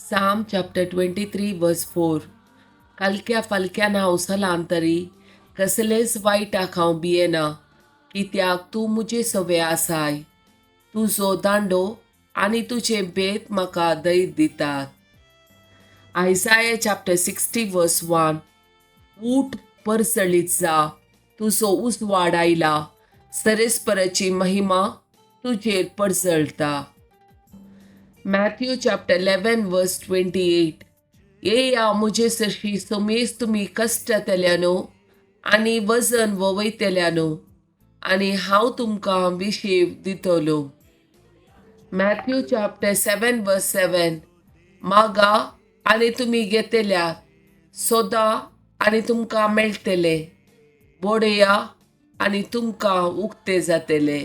Psalm chapter 23 verse 4. कालक्या फालक्यान हांव सलांतरी कसलेच वायटाक हांव भियेना, कित्याक तूं म्हजे सवे आसाय. तुजो दांडो आनी तुजें बेत म्हाका धैर्य दितात. Isaiah chapter 60 verse 1. ऊठ परजळीत जा, तुजो उजवाड आयला, सरेस्पराची महिमा तुजेर परजळटा. Matthew chapter 11 verse 28. येया म्हजे सरशी समेज तुमी कश्टतल्यानो आनी वजन ववयतल्यानो, आनी हांव तुमकां विशेव दितलो. Matthew chapter 7 verse 7. मागा आनी तुमी घेतल्यात, सोदा आनी तुमकां मेळटले, बोडया आनी तुमकां उक्ते जातले.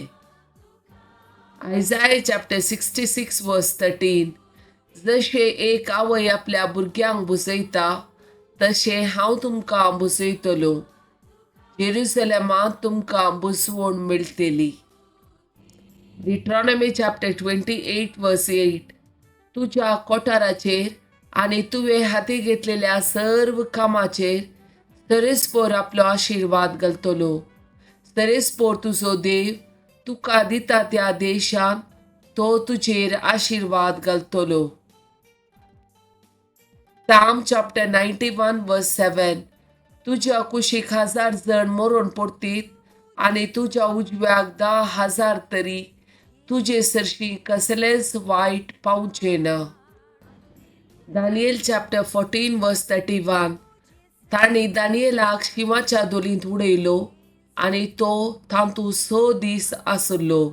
Isaiah chapter 66 verse 13. जशें एक आवय आपल्या भुरग्यांक भुजयता तशें हांव तुमकां भुजयतलो. जेरुसलेमांत तुमकां बुजवण मेळटली. Deuteronomy chapter 28 verse 8. तुज्या कोठाराचेर आनी तुवें हाती घेतलेल्या सर्व कामाचेर सरेस्पोर आपलो आशिर्वाद घालतलो. सरेस्पोर तुजो देव तुका दिता त्या देशांत तो तुजेर आशिर्वाद घालतलो. Psalm chapter 91 verse 7. तुज्या कुशीक 1000 जण मरून पडतीत आनी तुज्या उजव्याक 10,000 तरी तुजे सरशी कसलेंच वायट पावचें ना. Daniel chapter 14 verse 31. तांणी दानियेलाक शिंवाच्या दोलींत उडयलो आनी तो तातूंत 6 दीस आसलो.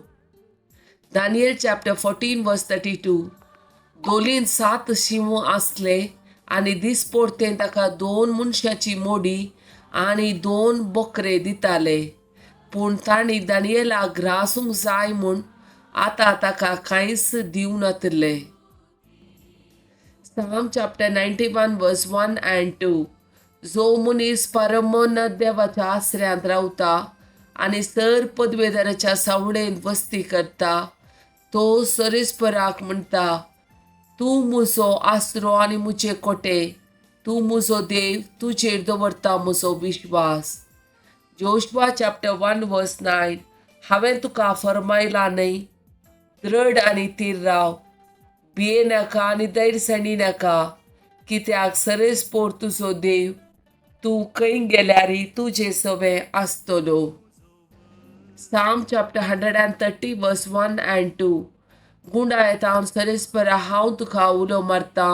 Daniel chapter 14 verse 32. दोलींत 7 शींव आसले आनी दिसपडते ताका 2 मनशाची मोडी आनी 2 बकरे दिताले. पूण तांणी दानियेलाक ग्रासूंक जाय म्हूण आतां ताका कांयच दिवं नातिल्लें. Psalm chapter 91 verse 1 and 2. जो मनीस परमन देवाच्या आसऱ्यांत रावता आनी सर पदवेदाराच्या सावळेंत वस्ती करता तो सरेस्पराक म्हणटा, तूं म्हजो आसरो आनी म्हजे कोटे, तूं म्हजो देव, तुजेर दवरता म्हजो विश्वास. Joshua chapter 1 verse 9. हांवें तुका फरमायला न्हय, दृढ आनी थीर राव, भिये नाका आनी धैर्यसाणी नाका, कित्याक सरेस्पोर तुजो देव तूं खंय गेल्यार तुजे सवें आसतलो. Psalm chapter 130 verse 1 and 2. गुंडायत हांव सरेस्परा हांव तुका उलो मारता,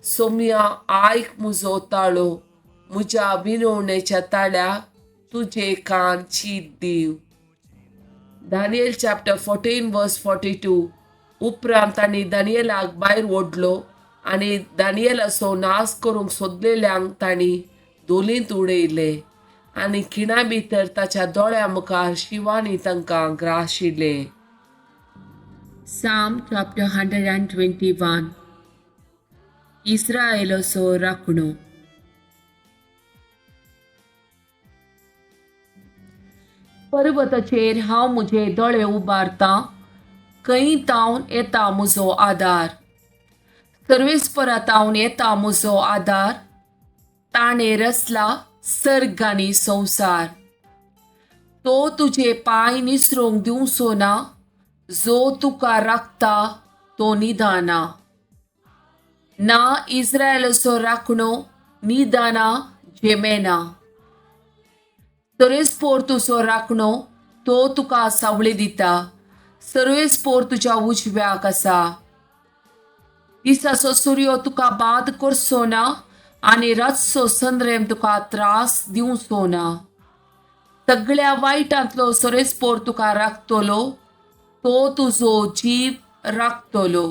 सोम्या आयक म्हजो ताळो, म्हज्या विनवणेच्या ताळ्याक तुजे कान चीत दीव. Daniel chapter 14 verse 42. उपरांत तांणी दानियेलाक भायर ओडलो आनी दानियेलाचो नाश करूंक सोदलेल्यांक तांणी दोलींत उडयले आनी खिणा भितर ताच्या दोळ्या मुखार शिवानी तांकां ग्राशिल्ले. Psalm chapter 121. इस्रायलाचो राखणो. पर्वताचेर हांव म्हजे दोळे उबारतां, खंय तावन येता म्हजो आदार? सर्वेस्परा तावन येता म्हजो आदार, ताणें रचला सर्ग आनी संवसार. तो तुजे पांय निसरूंक दिवचो ना, जो तुका राखता तो निदाना ना. इस्रायलाचो राखणो निदाना जेमेना. सर्वेस्पोर तुजो राखणो तो तुका सावळी दिता, सर्वेस्पोर तुज्या उजव्याक आसा. दिसाचो सुर्यो तुका बाद करचो ना आनी रातचो संद्रेम तुका त्रास दिवचो ना. सगळ्या वायटांतलो सर्वेस्पोर तुका राखतलो, तो तुजो जीव राखतलो.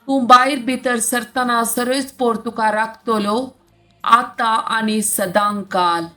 तूं भायर भितर सरतना सर्वेस्पोर तुका राखतलो, आतां आनी सदांकाल.